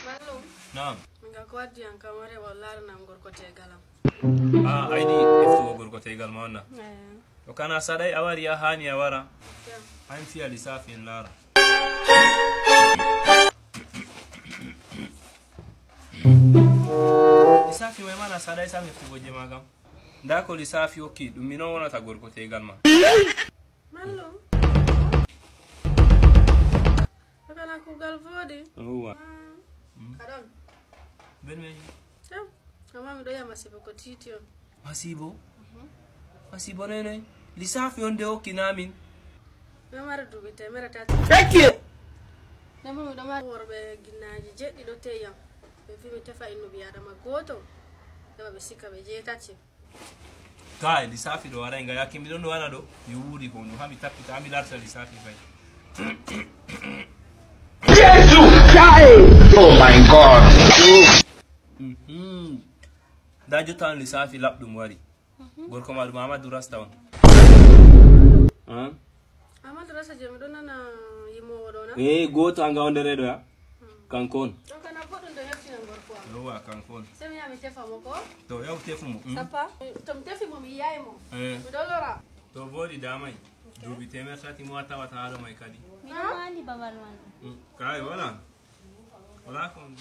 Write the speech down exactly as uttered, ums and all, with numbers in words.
Mallum. Naam. Min ga ko waddi an kam ware wallare nan gorko tegal am. Ah, aydi eftugo gorko tegal ma onna. Eh. To kana sadai a wari a hani a wara. An fiya lissafi en lara. Lissafi mai mana sadai sa meftugo je magam. Nda ko lissafi hokki ɗum min on wonata gorko tegal ma. Mallum. Ko kana kugal vodi. Owa. Kaɗon. Ben men. Tam. Amma miɗo yiya masibo ko titi on. Masibo? Masibo noy noy? Lissafi on de hokki na min. Miɗo mari duuɓi temere tati. Thank you. Ndembo miɗo mari worɓe ginnaaji jeɗɗi ɗo teyam. Ɓe fi mi tefa innu ɓi adama gooto. Heɓa ɓe sikka ɓe jeetati. Kai, lissafi ɗo waɗa nga yakke miɗon ɗo waɗa ɗo. Mi wuuri ko no hami tappita hami larta lissafi fay. Jesu! Kai! Oh my God! Mhm. Nda jotta on lissafi laɓɗum wari. Gorko ma ɗum Amadou Rasta on. Hein? Amadou Rasta je miɗo nana yimowo ɗo na. Eh, goto anga on dereɗo ya. Kanko on. Ɗo kana boɗɗum to heftina gorko am. Yowa kanko on. Semi yami tefa mo ko. To yaw tefu mo. Mm. Sappa. To mi tefi mo mi yiyay mo. Eh. Miɗo lora. To voɗi damay. Duuɓi temer tati mo a tawata haɗo may kadi. Miɗo mandi babal man. Mm. Kay wala. Wala ko on.